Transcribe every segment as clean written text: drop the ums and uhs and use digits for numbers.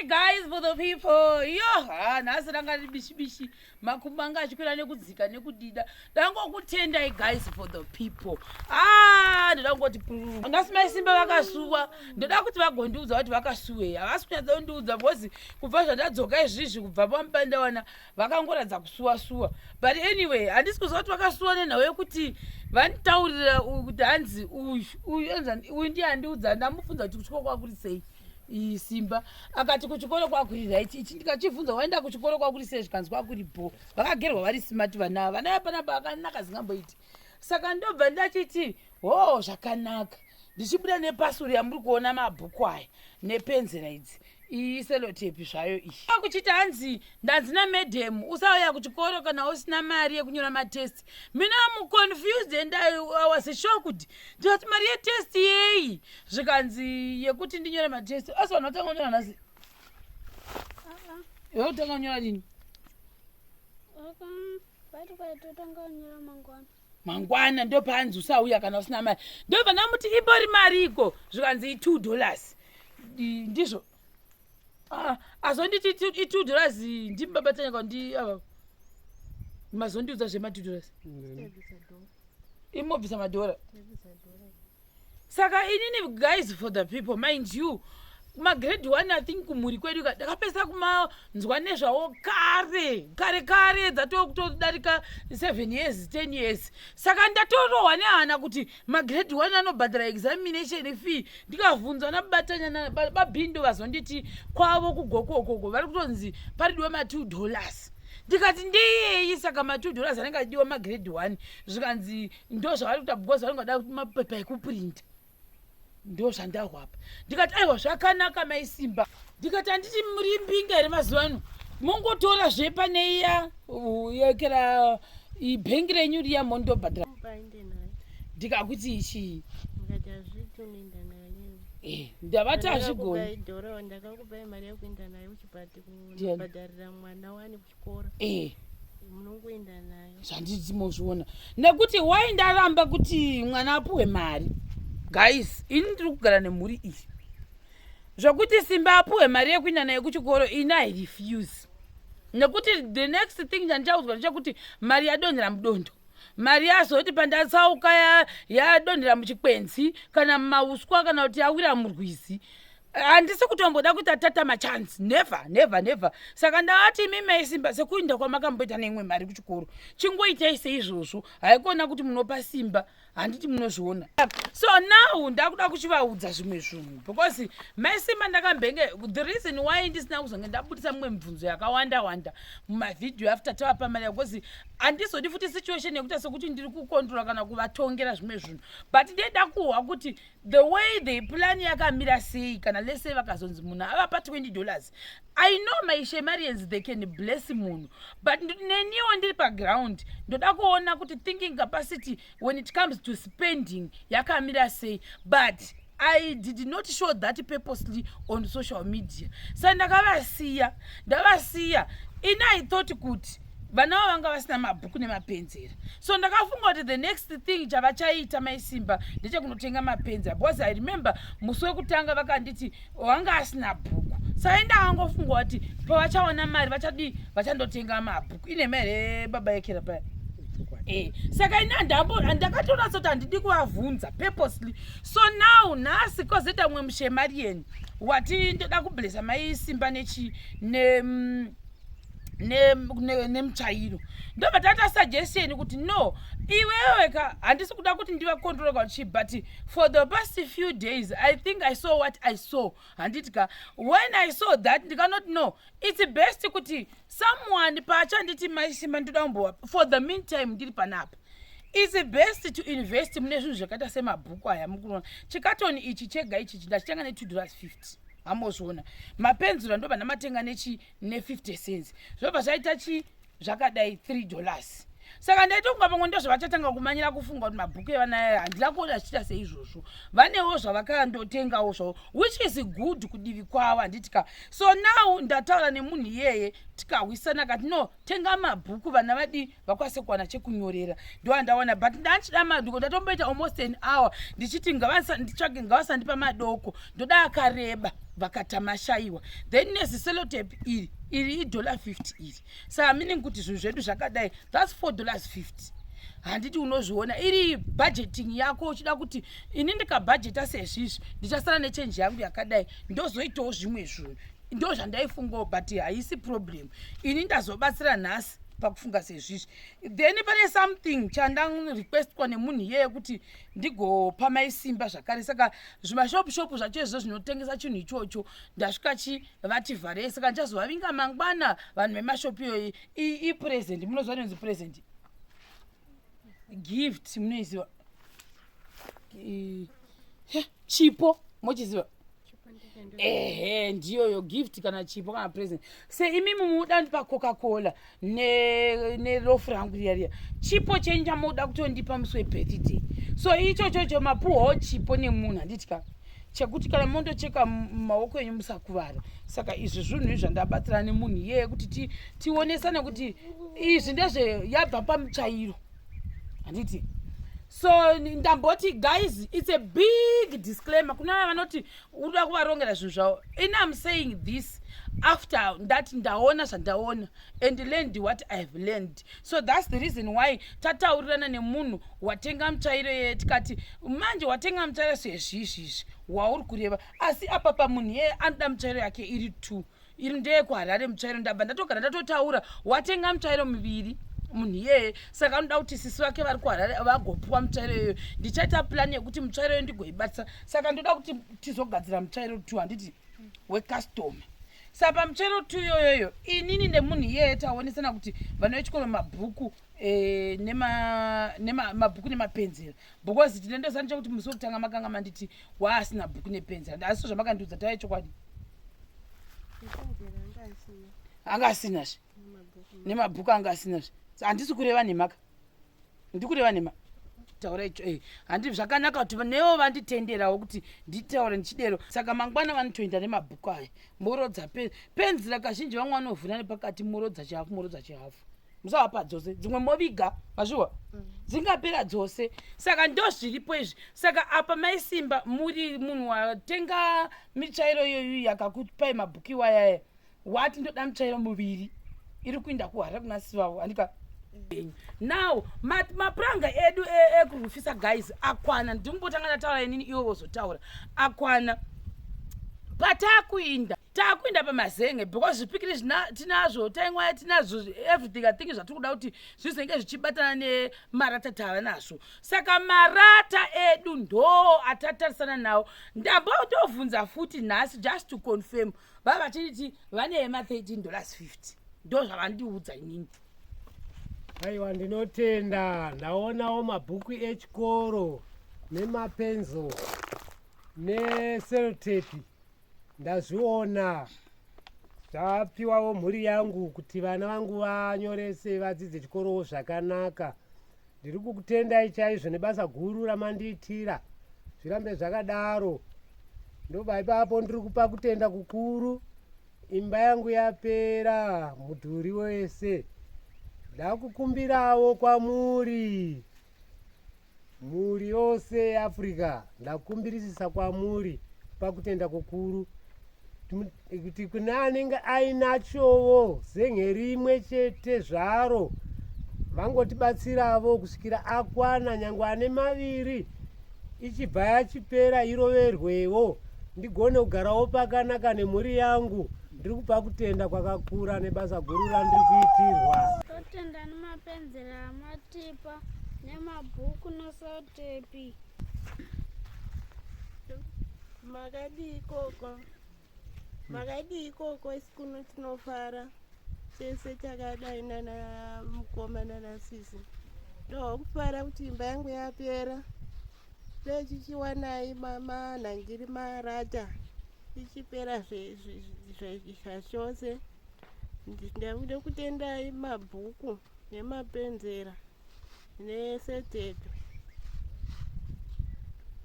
Guys, for the people. Yo, ha, nhasi ranga riri bishi bishi. Makumbo anga achikwira nekudzika nekudida. Ndangokutendai guys for the people. Ah, ndoda kungoti pururu. Nhasi mai Simba vakasuwa. Ndoda kuti vagondiudza kuti vakasuwei. Havasi kunyatsa kundiudza because kubva zvandadzoka izvizvi kubva pamupandawana vakangoratidza kusuwa suwa. But anyway, handisi kuziva kuti vakasuwa nenhau yekuti vanditaurira kuti hanzi uyu uyu uyu ndiye andiudza ndamubvunza kuti kuchikoro kwakuri sei. Simba akati kuchikoro kwakuri right ichi ndikachibvunza waenda kuchikoro kwakuri sei zvikanzi kwakuri bho vakagerwa vari smart vana vana vapanapa vakanaka zingamboiti saka ndobva ndachiti hoo zvakanaka ndichibuda nepasuri yamuri kuona mabhuku aya nepenzera idzi iyi selotepi zvayo iyi kuchiti hanzi ndanzi namadam usauya kuchikoro kana usina mari yekunyora matest mina am confused and I was shocked ndikati mari yetest yeyi zvikanzi yekuti ndinyore matest asi vanhu vatanga kunyora nhasi iwe kutanga kunyora rini mangwana ndopaanzi usauya kana usina mari ndobva ndamuti imbori mari iko zvikanzi i2 dollars ndizvo Ah, azonditi i2 dollars ndimbabatanyaka ndi ava mazondiudza zvema 2 dollars imobvisa madhora saka inini guys for the people mind you magrade one I think kumhuri kwedu ka ndakapedzisa kumanzwa nezvawo kare kare kare dzatokutodarika 7 years 10 years saka ndatorohwa nehana kuti magrade one anobhadhara examination fee ndikavhunzwa nabatanya babhindo vazonditi kwavo kugokokoko vari kutonzi paridiwa ma2 dollars ndikati ndiyei saka ma2 dollars anenge achidiwa magrade one zvikanzi ndo zvavari kuita because vanenge vada mapepa ekuprinta ndo zvandahwapa ndikati aiwa zvakanaka maisimba ndikati handiti muri mbinga here mazuva ano mongotora zvepane iya yekera ibhengi renyu riya mondobhadhara ndikakuti ichii eh, ndavati hazvigoni ndakakupai mari yekuenda nayo kuchibhadharira mwana wani kuchikoro eh. munongoenda nayo zvanditi mozviona nekuti wai ndaramba kuti mwana apuwe mari guys ini ndiri kugara nemhuri iyi zvokuti simba apuwe mari yekuenda nayo kuchikoro ini I refuse nekuti the next thing chandichaudzwa ndechekuti mari yadonhera mudondo mari yazoti pandatsauka yadonhera muchikwenzi kana mumauswa kana kuti yawira murwizi handisi kutomboda kuita tata machance never never never saka ndavati imi maisimba sekuinda kwamakamboita neimwe mari kuchikoro chingoitai seizvozvo haikona kuti munopa simba handiti munozviona so now ndakuda kuchivaudza zvimwe zvinhu because maisimba ndakambenge the reason why ndisina kuzonge ndabudisa mumwe mibvunzo yakawanda wanda mumavhidhiyo after tavapa mari because handizodi futi situation yekuita sekuti ndiri kucontrola kana kuvatongera zvimwe zvinhu but ndeda kuhwa kuti the way they plan yakamira sei kana lese vakazonzi munhu avapa 20 dollars I know my shemarians they can bless munhu but neniwo ndiri paground ndoda kuona kuti thinking capacity when it comes to spending yakamira sei but I did not show that purposely on social media sa ndakavasiya ndavasiya ini I thought kuti vana vavo vanga vasina mabhuku nemapenzera so ndakafunga kuti the next thing chavachaita maisimba ndechekunotenga mapenzera because I remember musi wekutanga vakanditi wanga asina bhuku saka ndakangofunga kuti pavachawana mari vachadii vachandotenga mabhuku ine mari here baba yekera paya Eh, saka ini ndakatoratsa kuti handidi kuvavhunza purposely so now nhasi kozoita mumwe mushemarieni wati ndoda kublesa maisimba nechi ne nemutsvairo ndobva taita suggestion kuti no iwewe ka handisi kuda kuti ndivacontrol kachi but for the past few days I think I saw what I saw handiti ka when I saw that ndikanoti no it's best kuti someone paachanditi maisimba ndoda kumbowa for the meantime ndiri panapa it's best to invest mune zvinhu zvakaita semabhuku aya mukuona chikatoni ichi chega ichichi ndachitenga ne2 dollars 50 hamozviona mapenzura ndobva ndamatenga nechi ne50 cents zvobva zvaita chi zvakadai 3 dollars saka ndaitofunga pamwe ndozvavachatanga kumanyira kufunga kuti mabhuku evana aya handina kuona zvichiita seizvozvo vanewo zvavakandotengawo zvavo which is good kudivi kwavo handiti ka so now ndataura nemunhu iyeye tikahwisana kati no tenga mabhuku vana vadi vakwanise kuwana chekunyorera ndoandawana but ndandichida madhuko ndatomboita almost an hour ndichiti nditsvage ngavasandipa madoko ndoda akareba Vakatamashaiwa. Then nezisellotape iri, iri idollar 50 iri, saka meaning kuti zvinhu zvedu zvakadai, that's $4.50, handiti? Unozviona iri budgeting yako uchida kuti ini ndikabhajeta sezvizvi, ndichasara nechenji yangu yakadai, ndozoitawo zvimwe zvinhu. Ndo zvandaifungawo, but haisi problem. Ini ndazobatsira nhasi pakufunga sezvizvi. Then pane something chandarequestwa nemunhu iyeye kuti ndigopa maisimba zvakare. Saka zvimashopu shopu zvacho izvo zvinotengesa chinhu ichocho, ndasvika chi vativharei, saka ndichazovavinga mangwana vanhu vemashopu iyoyi. Ipresent, munoziva inonzi present, gift, munoiziva? Chipo mochiziva? Ehe, ndiyoyo gift kana chipo kana present. Se imimi muda ndipa Coca Cola neloaf rangu riya riya, chipo chenyu chamuda kutondipa musi webirthday. So ichochocho mapuhwawo chipo nemunhu, handiti ka? Chekuti kana mondocheka maoko enyu musakuvara. Saka izvi zvinhu izvi zvandabatsira nemunhu iyeye kuti tionesane kuti izvi ndezve yabva pamutsvairo, handiti? So ndamboti guys, it's a big disclaimer kuna vaya vanoti unoda kuvarongera zvinhu zvavo. In am saying this after ndati ndaona zvandaona and learned what I have learned. So that's the reason why tataurirana nemunhu watenga mutsvairo yeye, tikati manje watenga mutsvairo sezvizvizvi wauri kureva, asi apa pamunhu iyeye anoda mutsvairo yake iri two, iri ndeyekuHarare mutsvairo. Ndabva ndatogara ndatotaura, watenga mutsvairo miviri munhu iyeye, saka anoda kuti sisi vake vari kuHarare vagopiwa mutsvairo iyoyo. Ndichaita plan yekuti mutsvairo iyo ndigoibatisa. Saka ndoda kuti tizogadzira mutsvairo two, handiti, wecustomer. Saka pamutsvairo two iyoyoyo, inini nemunhu iyeye taonesana kuti vana vechikoro mabhuku, mabhuku nemapenzera, because tinendosani chekuti musi wekutanga makanga manditi waasina bhuku nepenzera, asi zvamakandiudza taive chokwadi. Anga asinazve nemabhuku, anga asinazve. Handisi kureva nemaka, ndikureva nhema taura icho. Handi zvakanaka kuti nevo vanditenderawo kuti nditaure ndichidero. Saka mangwana vanotoenda nemabhuku aya, morodza penzira. Kazhinji vamwe vanovhura nepakati, morodza chihafu, morodza chihafu, musavapa dzose, dzimwe moviga mazviwa. Dzingapera dzose. Saka ndo zviripo izvi. Saka apa maisimba muri munhu watenga mitsvairo iyoyo yakakupai mabhuku iwayaya, wati ndoda mutsvairo muviri iri kuinda kuHarare kuna sivavo, handika? Now mapuranga edu ekurufisa, guys, akwana. Ndikumbotanga ndataura inini, iwo vozotaura. Akwana patakuinda, takuinda pamazenge, because zvipikiri tinazvo, taingwaya tinazvo, everything. I think zvatiri kuda kuti zvizenge zvichibatana nemarata tava nazvo. Saka marata edu ndo atatarisana nawo. Ndambotovhunza futi nhasi just to confirm, vava vachiti vane ma$13.50, ndo zvavandiudza inini. Aiwa, ndinotenda. Ndaonawo mabhuku echikoro nemapenzo nesellotape, ndazviona zvapiwawo mhuri yangu kuti vana vangu vanyorese vadzidze chikorowo zvakanaka. Ndiri kukutendai chaizvo nebasa guru ramandiitira, zvirambe zvakadaro. Ndobva ipapo ndiri kupa kutenda kukuru. Imba yangu yapera mudhuri wese. Ndakukumbirawo kwamuri, mhuri yose yeAfrica, ndakumbirisisa kwamuri pakutenda kukuru kuti kune anenge ainachowo zenge rimwe chete zvaro, vangotibatsiravo kusvikira akwana, nyange ane maviri, ichibva yachipera iroverwewo, ndigone kugarawo pakanaka nemhuri yangu. Ndiri kupa kutenda kwakakura nebasa guru randiri kuitirwa. Totenda nemapenzera amatipa nemabhuku nesellotape. Makadii ikoko? Makadii ikoko? Isi kuno tinofara tese takadai nana mukoma nana sisi. Ndohwa kufara kuti imba yangu yapera pechichiwanai manhangiri marata ichipera zvachose. Ndakuda kutendai mabhuku nemapenzera nesellotape.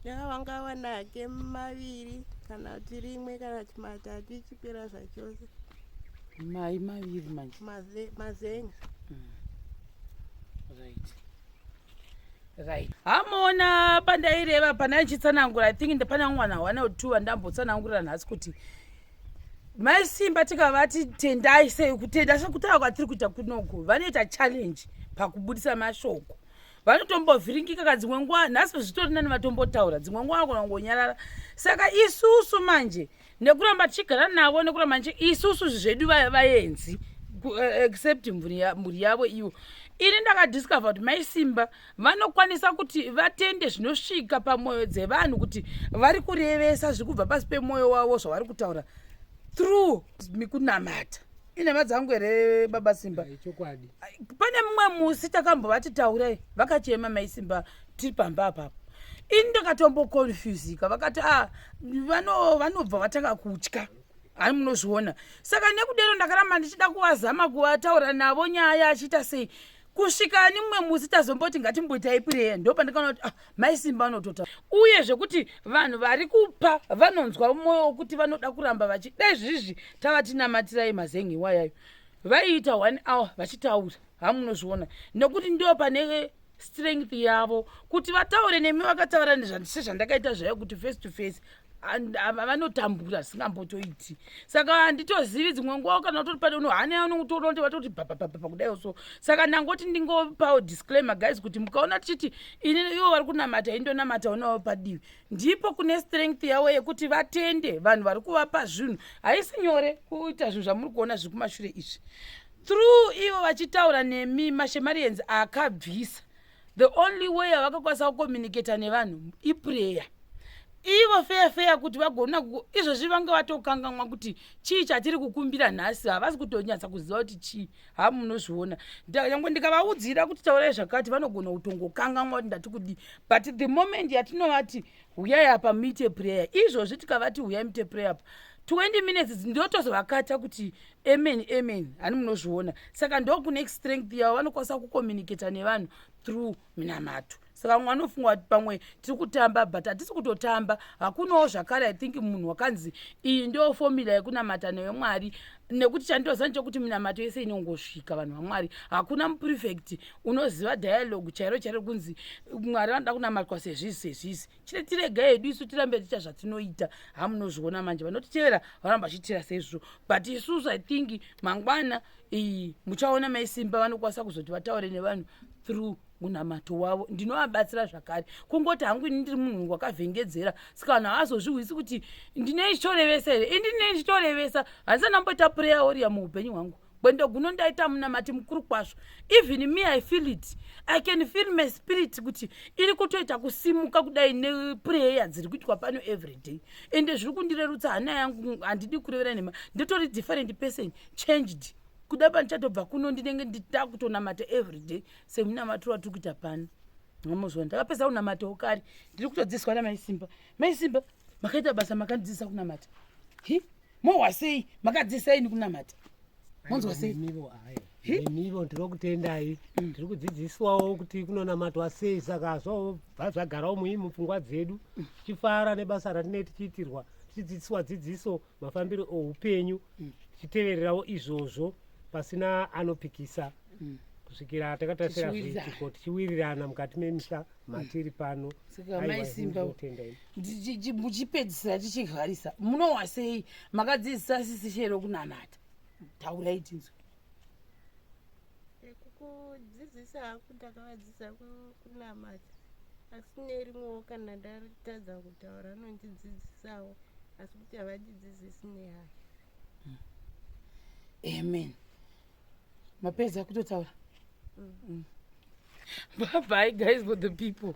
Yawanga wanake maviri kana kuti rimwe kana kuti matatu, ichipera zvachose. Mai maviri manje? Mazenga. Right, hamona pandaireva, pandaichitsanangura, I think ndapana mwana one or two vandambotsanangurira nhasi kuti Mai Simba tikavati tendai sei kutenda sekutaura kwatiri kuita kunoku vanoita challenge pakubudisa mashoko vanotombovhiringika ka dzimwe nguva nhasi zvitori nani vatombotaura dzimwe nguva vanogona kungonyarara saka isusu manje nekuramba tichigara navo nekuramba nchi isusu zvedu vaenzi eh, except mhuri yavo ivo ini ndakadiscover kuti mai Simba vanokwanisa kuti vatende zvinosvika pamwoyo dzevanhu kuti vari kurevesa zviri kubva pasi pemwoyo wavo zvavari kutaura through mikunamata inhema dzangu here baba Simba? Chokwadi. Pane mumwe musi takambovati taurai, vakachema mai Simba tiri pamba apapo. Ini ndakatomboconfusika, vakati a ah, vanobva vatanga kutya hai munozviona. Saka nekudero ndakaramba ndichida kuvazama kuvataura navo nyaya achiita sei kusvika ni mumwe musi tazomboti ngatimboitai prayer, ndo pandikaona kuti ah, mai Simba vanotota uye zvekuti vanhu vari kupa vanonzwa mwoyo wokuti vanoda kuramba vachidai zvizvi tavatinamatirai mazengi iwayayo vaiita one hour vachitaura hamunozviona nekuti ndo pane strength yavo kuti vataure nemi vakataura sezvandakaita zvayo kuti face to face vanotambura zvisingambotoiti. Saka handitozivi dzimwe nguva kana utori pane unohana unotoona vatoti bhabhabhabha kudai so. Saka ndangoti ndingopawo disclaimer guys kuti mukaona tichiti ini ivo vari kunamata indonamata unawo padivi ndipo kune strength yavo yekuti vatende vanhu vari kuvapa zvinhu. Haisi nyore kuita zvinhu zvamuri kuona zviri kumashure izvi through ivo vachitaura nemi mashemarians akabvisa. The only way yavakakwanisa kucommunicata nevanhu iprayer ivo feya feya kuti vagona izvozvi vange vatokangamwa kuti chii chatiri kukumbira nhasi, havasi kutonyatsa kuziva kuti chii ha munozviona. Nyange ndikavaudzira kuti taurai zvakati vanogona kutongokangamwa kuti ndati kudii, but the moment yatinovati huyai apa muite prayer izvozvi tikavati huyai muite prayer apa 20 minutes ndotozovakata kuti amen amen hani munozviona. Saka ndokune strength yavo vanokwanisa kucommunicata nevanhu through minamato. Saka vamwe vanofunga kuti pamwe tiri kutamba, but hatisi kutotamba. Hakunawo zvakare I think munhu wakanzi iyi ndo formula yekunamata newe Mwari, nekuti chandinoziva ndechekuti minamato yese inongosvika vanhu vaMwari. Hakuna muprefect unoziva dialogue chairo chairo kunzi Mwari vanoda kunamatwa sezvizi sezvizi. Chine tirega hedu isu tirambe ticha zvatinoita hamunozviona manje vanotitevera varamba vachitira seizvozvo, but isusu I think mangwana iyi muchaona mai Simba vanokwanisa kuzoti vataure nevanhu through munamato wavo. Ndinovabatsira zvakare kungoti hangu ini ndiri munhu wakavhengedzera, saka vanhu havazozvihwisi kuti ndine ndichitorevesa here. Ini ndine ndichitorevesa, handisati ndamboita prayer warrior muupenyu hwangu. Gwendo guno ndaita munamati mukuru kwazvo. Even me, I feel it, I can feel my spirit kuti iri kutoita kusimuka kudai neprayer dziri kuitwa pano every day, ende zviri kundirerutsa hana yangu. Handidi kurevera nhema, nditori different person changed kuda pandichatobva kuno ndinenge ndakutonamata every day semunamatiro watiri kuita pano. Amuzwa ndakapedza kunamatawo kare, ndiri kutodzidziswa namaisimba. Maisimba makaita basa, makandidzidzisa kunamata. Hi mohwa sei makadzidzisa ini kunamata, monzwa sei? Nemivo ndinokutendai. Tiri kudzidziswawo kuti kunonamatwa sei, saka zvobva zvagarawo mui mupfungwa dzedu tichifara nebasa ratinee tichiitirwa, tichidzidziswa dzidziso mafambiro oupenyu, tichitevererawo izvozvo pasina anopikisa kusvikira takatarisira Tichiwirirana. zviitiko tichiwirirana mukati memisha matiri pano. Saka Aiwa, mai Simba, ndinotenda ini. Muchipedzisira tichivharisa, munowa sei makadzidzisa sisi Shero kunamata? Taurai tinzwe. Kudzidzisa hangu ndakavadzidzisa kunamata, asi nerimwewo kana ndatadza kutaura anondidzidzisawo, asi kuti havandidzidzisi nehasha. Amen. Mapedza kutotaura. Bye bye guys for the people.